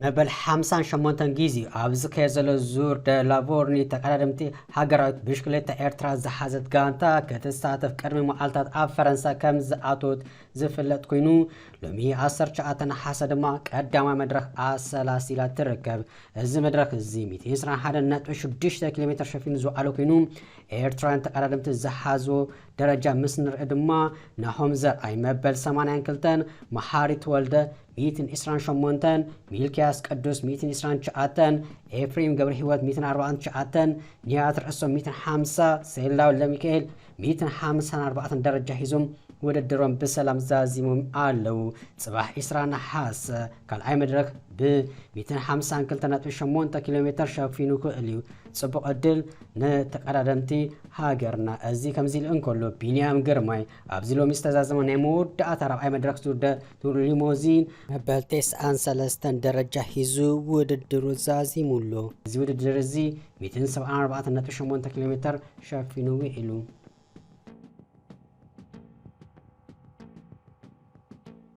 መበል ሓምሳን ሸሞንተን ግዜ ኣብ ዝካየድ ዘሎ ዙር ደ ላቮርኒ ተቐዳደምቲ ሃገራዊት ብሽክሌታ ኤርትራ ዝሓዘት ጋንታ ክትሳተፍ ቅድሚ መዓልታት ኣብ ፈረንሳ ከም ዝኣተወት ዝፍለጥ ኮይኑ፣ ሎሚ ዓሰርተ ትሽዓተ ነሓሰ ድማ ቀዳማይ መድረኽ ኣሰላሲላ ትርከብ። እዚ መድረኽ እዚ ሚእትን ዕስራን ሓደን ነጥቢ ሽዱሽተ ኪሎ ሜትር ሸፊኑ ዝወዓለ ኮይኑ፣ ኤርትራውያን ተቐዳደምቲ ዝሓዝዎ ደረጃ ምስ ንርኢ ድማ፣ ናሆም ዘርኣይ መበል ሰማንያን ክልተን፣ መሓሪ ተወልደ ሚእትን ዕስራን ሸሞንተን፣ ሚልክያስ ቅዱስ ሚእትን ዕስራን ትሽዓተን፣ ኤፍሬም ገብረ ህይወት ሚእትን ኣርባዕን ትሽዓተን፣ ንያት ርእሶም ሚእትን ሓምሳ፣ ሴላው ለሚካኤል ሚእትን ሓምሳን ኣርባዕተን ደረጃ ሒዞም ውድድሮም ብሰላም ዛዚሞም ኣለዉ። ጽባሕ ዕስራ ነሓሰ ካልኣይ መድረኽ ብ ሚእትን ሓምሳን ክልተ ነጥቢ ሸሞንተ ኪሎ ሜትር ሸፊኑ ክእል እዩ። ጽቡቕ ዕድል ንተቐዳደምቲ ሃገርና። እዚ ከምዚ ኢሉ እንከሎ፣ ቢንያም ግርማይ ኣብዚ ሎሚ ዝተዛዘመ ናይ መወዳእታ ራብዓይ መድረኽ ዙር ደ ቱር ሊሞዚን መበል ተስዓን ሰለስተን ደረጃ ሒዙ ውድድሩ ዛዚሙ ኣሎ። እዚ ውድድር እዚ ሚእትን ሰብዓን ኣርባዕተን ነጥቢ ሸሞንተ ኪሎ ሜትር ሸፊኑ ውዒሉ።